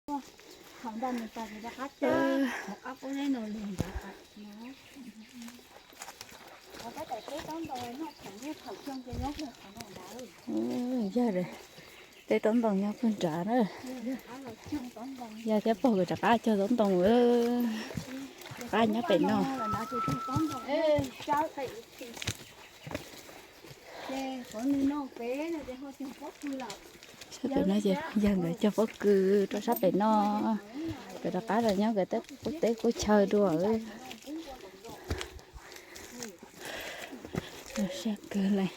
Yog teb tob ntoo nyob puag nrad na. Yog thiab pog nkawd rov qab cog tob ntoo, rov qab nyob pem no. Pem no ces yawg nkawd cog pob kws rau sab pem no, nkawd rov qab los nyob nkawd tej qub teb qub chaw dua. Zoo siab kawg li.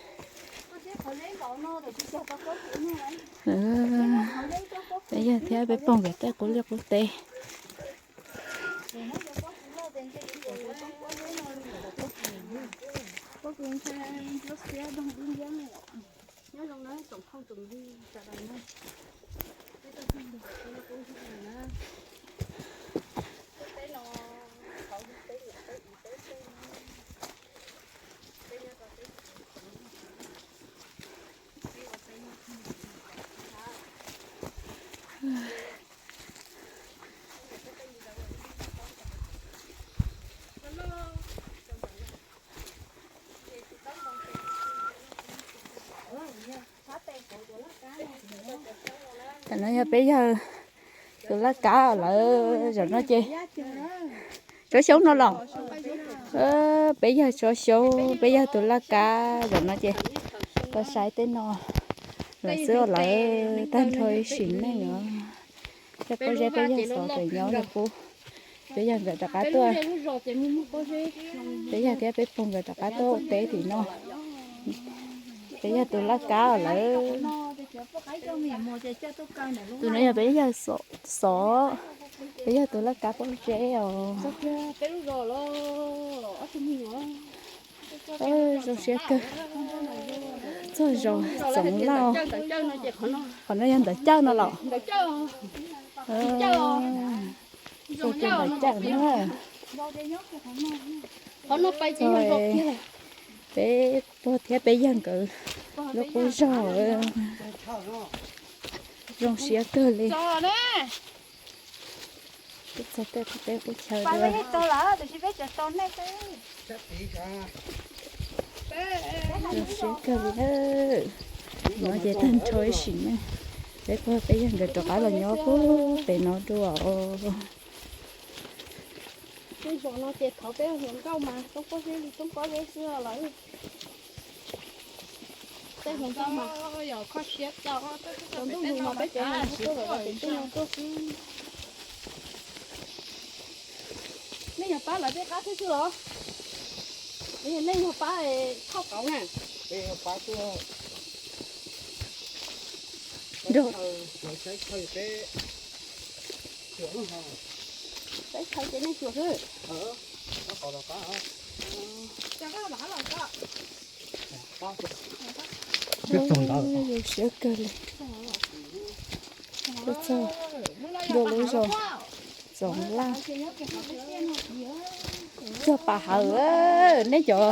Peb yawg thiab peb pog nkawd tej qub liaj qub teb. Tam no yog peb yawg tus laj kab lawm, zaum no ces tsov xyoob no los. Peb yawg tsov xyoob, peb yawg tus laj kab, zaum no ces tuaj saib tej no lawm xwb, lawv tag nrho ib sim neej os. Tej pob zeb peb yawg xov pem nyob lawm qub, peb yawg nkawd rov qab tuaj. Peb yawg thiab peb pog nkawd rov qab tuaj ua teb tim no. Peb yawg tus laj kab lawm. Tus no yog peb yawg xov, peb yawg tus laj kab pob zeb os. Zoo siab kawg. Txog zos Txoov Lauj. Qhov no yog ntawv cawj no los? Txog tus ntawv cawj no. Peb pog thiab peb yawg nkawd lub qub zos. Zoo siab kawg li. Peb txog tej qub teb qub chaw dua. Zoo siab kawg li na. No ces tag nrho ib sim neej, peb pog peb yawg nkawd rov qab los nyob puag pem no dua os. Tej zos no ces thaum peb hluas nkauj mas tsoob pob zeb li tsoob pob zeb xwb lawm. Tej hluas nkauj mas, thaum ntuj nus mas peb cov no tuaj lawm, pem tej no tuaj xwb. Nej yog pab lawv tej qab thiab xwb los? Nej yog pab thauj kauv na? Saib chaw ces nej xyuas xwb. Zoo siab kawg li. Tuaj txog ntua lub zos Txoov Lauj. Txog pas hawv, nej cov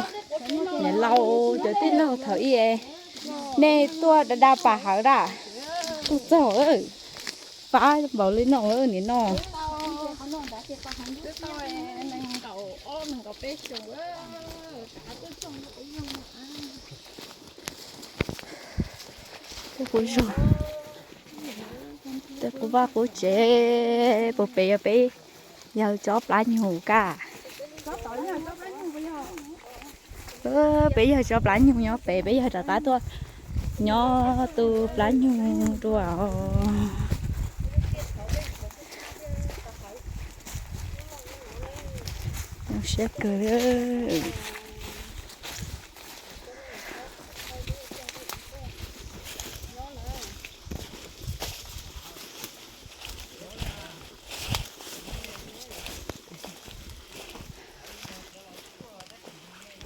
niam laus cov tij laug thaum ub, nej tuaj da da pas hawv da. Tuaj txog, fab npaum li no nim no. Tej qub zos, tej qub vaj qub tsev, puag pem yog peb yawg tsob plab nyuj ka. Peb yawg tsob plab nyuj nyob pem, peb yawg rov qab tuaj nyob tu plab nyuj dua. Zoo siab kawg.